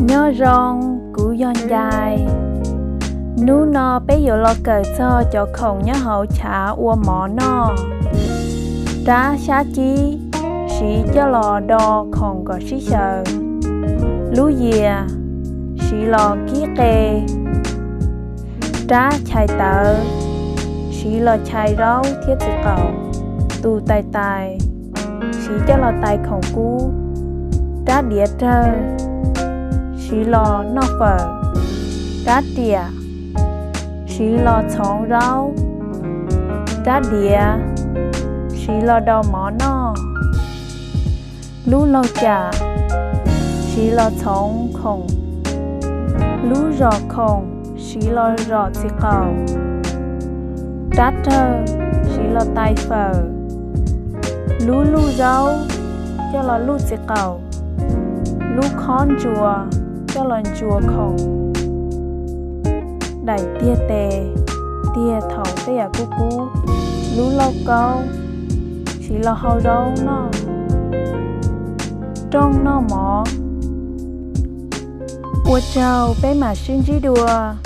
Nyob zoo, kuv yog Ncais. Hnub no peb yuav los kawm txog cov khoom nyob hauv chav ua mov noj. Rab xyab cib, siv coj los do khoom kom sib xyaw. Lub yias, siv los kib qe. Rab chais tawv, siv los chais zaub thiab txiv qaum. Tus tais tais, siv coj los tais khoom kub. Rab diav rawg, siv los noj fawm. Rab riam, siv los txhoov zaub. Rab diav, siv los do mov noj. Lub laug cam, siv los txhoov khoom. Lub zom khoom, siv los zom txiv qaum. Rab rawg, siv los tais fawm. Lub luj zaub, coj los luj txiv qaum. Lub khob ntsuas, coj los ntsuas khoom. Daim tiag tes, tiag thaum tej yam kub kub. Lub lauj kaub, siv los hau zaub noj. Rooj noj mov. Ua tsaug, peb mam sib ntsib dua.